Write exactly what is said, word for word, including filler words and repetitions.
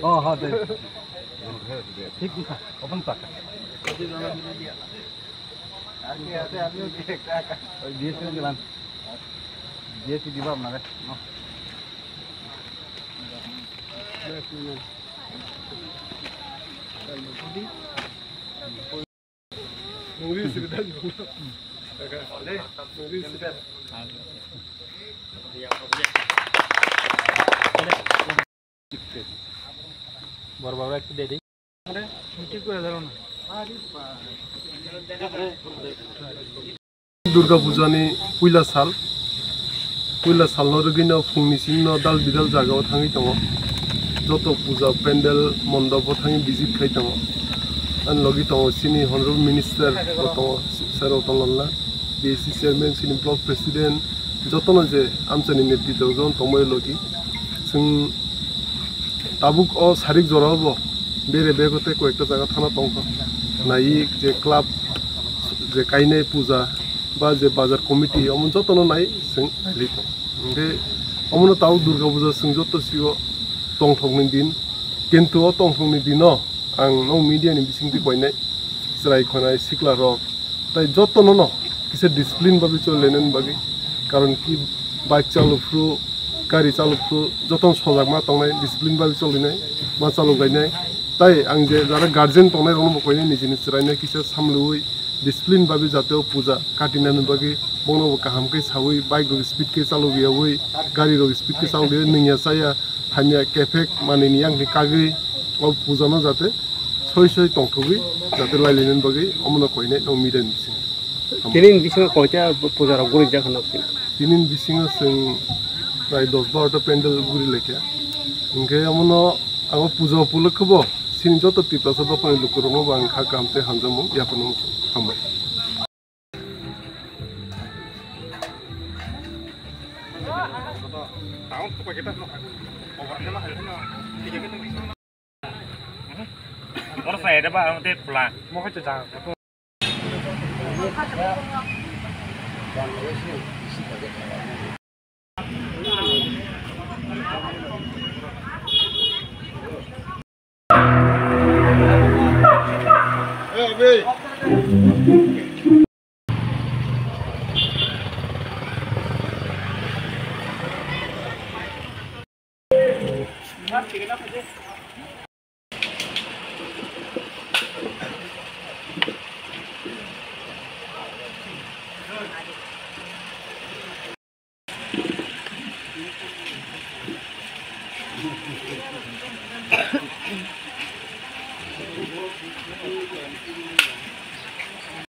Oh, ha, de. Thik na, open tak. Oi, D S P ni lan. D S P di bab na re. No. Bor bor ekta de de. Durga Puja ni puila sal, puila sal no rwgwi no phung ni simi no dal bidal jaga o thangwi tongo, joto puja pandal mondop o thangwi visit khai tongo. Ani logi tongo chini honorable minister bo tongo, Sir Ratan Lal na, B A C chairman, chini block president, joto no je amchai ni netritwo o tongmani logi. Chwng tabuk o sarik jora o bo bere bego tei koyekta jaga thana tongkha. Nai je club je kainai puja ba je bazar committee omo jotono nai chwng nailai tong. Hwnkhe omono tabuk Durga Puja chwng joto sio tongthokni din. Kintu o tongthokni dino ang no media ni bisingtwi koinai chwrai khonai sikla rok, tai jotono no kisa discipline bagwi cholilainani bagwi, karon ki bike chalophru, gari chalophru jotono sojak ma tongnai, discipline bagwi cholinai, ma chalok lainai. Tai ang je jara guardian tongnai rokno bo koinai nijini chwraino kisa samlui discipline bagwi jate o puja katinani bagwi bono bo kaham khe saui, bike rok speed khe chalok yaui, gari rok speed khe chalok yaui, nungya chaya hamya kephek manwi ni yang khe kagwi o puja no jate soi soi tongthogwi jate lailainani bagwi omono koinai no media ni bisingo. Tini ni bisingo koita puja rok guri jak hwnna sini? Tini ni bisingo chwng prai dos barota pandal guri laikha. Hwnkhe omono ang o puja upolokhe bo chini joto Tiprasa dophani lukurokno bo ang kha kaham tei hamjakmung yapharna muchungo. Hambai. Oro sa ere ba ang te pula. Mo khacha jang.